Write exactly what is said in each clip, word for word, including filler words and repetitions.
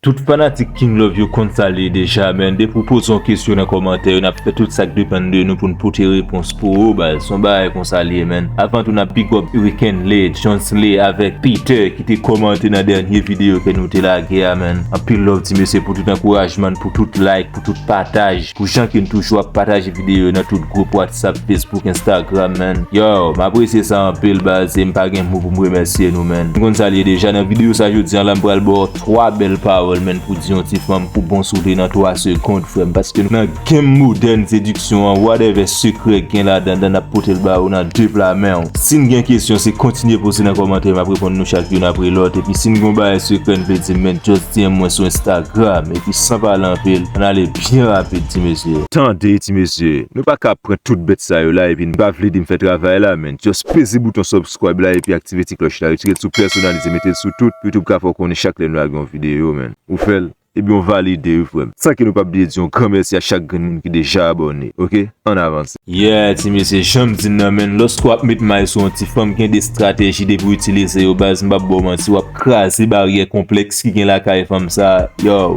Tout fanatik King Love yo konn sa l ye deja, man. Depi w poze yon kesyon nan kòmantè yo, n ap fè tout sa k depann de nou pou n pote repons pou ou, baz. Se yon bagay konsa l ye, man. Avan tou, n ap big up Hurricane Lay, Jones Lay avèk Peter ki te kòmante nan dènye videyo ke nou te lage a, man. Anpil love ti mesye pou tout ankourajman, pou tout like, pou tout pataj, pou jan ke n toujou ap pataje videyo nan tout gwoup WhatsApp, Facebook, Instagram, man. Yo, m apresye sa anpil, baz, e m pa gen mo pou m remèsye nou, man. Nou konn sa l ye deja, nan videyo sa jodi a la, m pral ba w twa bèl pawòl, man, pou di yon ti fanm pou bon sou li nan twa segonn, frè m, paske nan game modèn sediksyon an, whatever sekrè gen ladan, n ap pote l ba ou nan de pla men w. Si n gen kesyon, se kontinye poze nan kòmantè, m ap reponn nou chak youn apre lòt. Epi si n gen yon bagay sekrè n vle di m, man, just D M mwen sou Instagram. Epi san pale anpil, ann ale byen rapid, ti mesye. Tande, ti mesye, nou pa ka pran tout bèt sa yo la, epi n pa vle di m fè travay la, man. Just peze bouton subscribe la, epi aktive ti klòch la, retire l sou pèsonalize, mete l sou tout, pou YouTube ka fè w konnen chak lè nou lage yon videyo, man. Ou fè l? Ebyen, w valide wi, frè m. San ke nou p ap bliye di yon gran mèsi a chak grenn moun ki deja abòne, oke? Ann avanse. Yeah, ti mesye, jan m di n nan, man, lòske w ap met may sou yon ti fanm, gen de estrateji depi w itilize yo, baz, m p ap ba w manti, w ap kraze baryè konplèks ki gen lakay fanm sa, yo.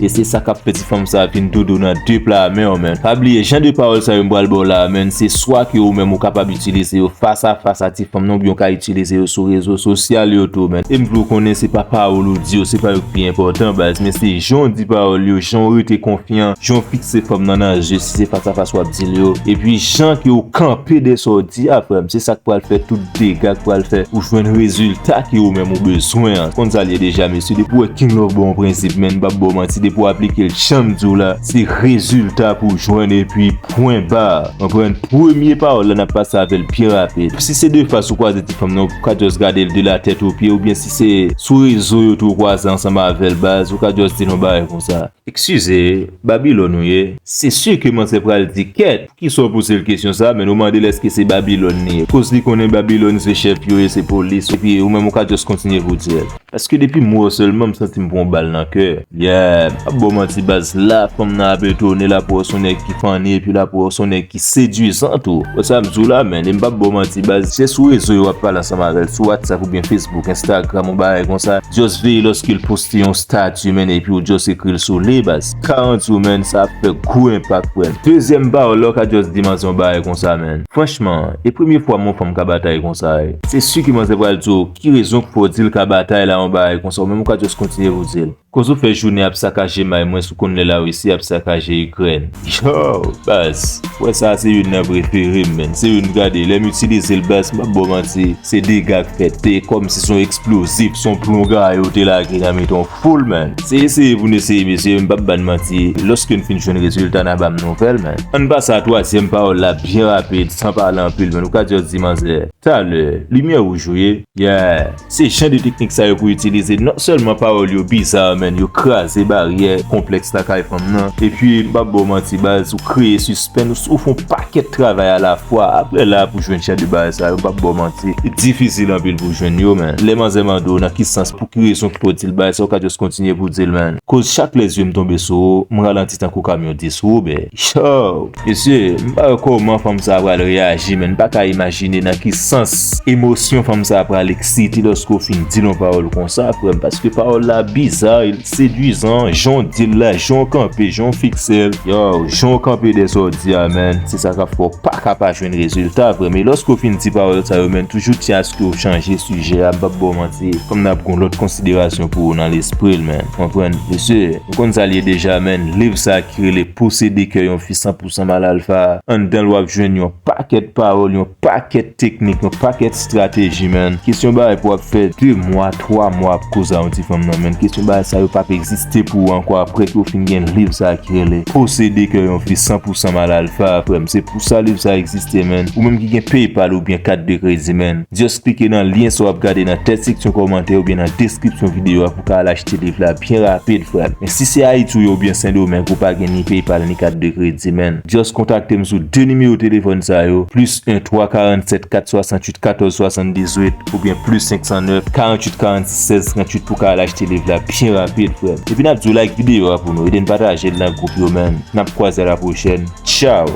E se sa k ap fè ti fanm sa vin dodo nan de pla men w, man. Pa bliye, jan de pawòl sa yo m pral ba w la, man, se swa ke ou menm ou kapab itilize yo fas a fas a ti fanm nan, oubyen w ka itilize yo sou rezo sosyal yo tou, man. E m vle w konnen se pa pawòl ou di yo, se pa yo ki pi enpòtan, baz, men se jan w di pawòl yo, jan w rete konfyan, jan w fikse fanm nan nan je, si se fas a fas w ap di l yo, epi jan ke w kanpe dèyè sa w di a, frè m, se sa k pral fè tout dega k pral fè ou jwenn rezilta ke ou menm ou bezwen an. Konn sa l ye deja, mesye, depi w wè King Love ba w yon prensip, man, m p ap ba w manti, depi w aplike l jan m di w la, se rezilta pou w jwenn, epi pwen ba. Konprann? Premye pawòl la, n ap pase avè l byen rapid. Si se de fas ou kwaze ti fanm nan, ou ka just gade l de la tèt o pye, oubyen si se sou rezo yo tou ou kwaze ansanm avè l, baz, ou ka just di l yon bagay konsa. Eskize, Babilòn ou ye? Se si ke manzè pral di, kèt, poukisa w poze l kesyon sa, man, ou mande l èske se Babilòn li ye. Koz li konnen Babilòn se chèf yo ye, se polis, epi ou menm ou ka just kontinye pou di l. Paske depi m wè w sèlman, m santi m pran yon bal nan kè. Yeah, m p ap ba w manti, baz, la fanm nan ap etone, l ap wè w se yon nèg ki funny, epi l ap wè w se yon nèg ki sedwizan tou. Wè sa m di w la, man, e m p ap ba w manti, baz, se sou rezo yo w ap pale ansanm avè l, sou WhatsApp oubyen Facebook, Instagram, yon bagay konsa. Just veye lòske l poste yon stati, man, epi w just ekri l sou li, baz. Garanti w, man, sa ap fè gwo enpak, frè m. Dezyèm pawòl la, w ka just di manzè yon bagay konsa, man. Franchman, e premye fwa m wè yon fanm ka batay konsa, wi. Se si ke manzè pral di w ki rezon k fè w di l ka batay la, yon bagay konsa, ou menm ou ka just kontinye pou di l. Koz ou fè jounen ap sakaje may mwen, si w konn lè Larisi ap sakaje Ikrèn. Yo, baz, wè sa se youn nan prefere m, man. Se youn gade, lè m itilize l, baz, m p ap ba w manti, se dega k fèt. Se kòmsi se yon eksplozif, se yon plon gaye yo te lage nan mitan yon foul, man. Se eseye pou n eseye, mesye, m p ap ba n manti. Lòske n fin jwenn rezilta, n a ba m nouvèl, man. Ann pase a twazyèm pawòl la byen rapid, san pale anpil, man. Ou ka just di manzè, talè, limyè wouj ou ye? Yeah. Se jan de teknik sa yo pou itilize. Non sèlman pawòl yo biza, man, yo kraze baryè konplèks lakay fanm nan. Epi, m p ap ba w manti, baz, ou kreye sispenn, ou, ou fè yon pakèt travay alafwa. Apre la, pou jwenn jan de bagay sa yo, m p ap ba w manti, li difisil anpil pou jwenn yo, man. Lè manzè mande w nan ki sans, pou ki rezon ki fè w di l bagay sa, ou ka just kontinye pou di l, man. Koz chak lè zye m tonbe sou ou, m ralanti tankou kamyon dis woube. Yo! Mesye, m pa wè kòman fanm sa a pral reyaji, man. M pa ka imajine nan ki sans emosyon fanm sa a pral eksite lòske w fin di l yon pawòl konsa, frè m, paske pawòl la biza, sedwizan, jan w di l la, jan w kanpe, jan w fikse l. Yo, jan w kanpe dèyè sa w di a, man, se sa k ap fè w pa ka pa jwenn rezilta, frè m. E lòske w fin di pawòl sa yo, man, toujou tyen aske w chanje sijè a, m p ap ba w manti, fanm nan ap gen yon lòt konsiderasyon pou ou nan lespri l, man. Konprann? Mesye, nou konn sa l ye deja, man. Liv sa a ki rele Posede kè yon fi san pou san mal alfa. Anndan l w ap jwenn yon pakèt pawòl, yon pakèt teknik, yon pakèt estrateji, man. Kesyon bagay pou w ap fè de mwa, twa mwa ap koze a yon ti fanm nan, man. Kesyon bagay sa yo p ap egziste pou ou ankò apre ke w fin gen liv sa a ki rele Posede kè yon fi san pou san mal alfa, frè m. Se pou sa liv sa a egziste, man. Ou menm ki gen PayPal oubyen kat de kredi, man, just klike nan lyen sa w ap gade nan tèt seksyon kòmantè oubyen nan deskripsyon videyo a pou w ka al achte liv la byen rapid, frè m. Men si se Ayiti w ye oubyen Sendomeng, ou pa gen ni PayPal ni kat de kredi, man, just kontakte m sou de nimewo telefòn sa yo, plis en twa karannsèt kat swasantuit katòz swasanndizuit oubyen plis senk san nèf karantuit karannsis sèz trantuit pou w ka al achte liv la byen rapid, frè m. Epi n ap di w like videyo a pou nou, ede n pataje l nan gwoup yo, man. N ap kwaze a la pwochèn. Tchaw!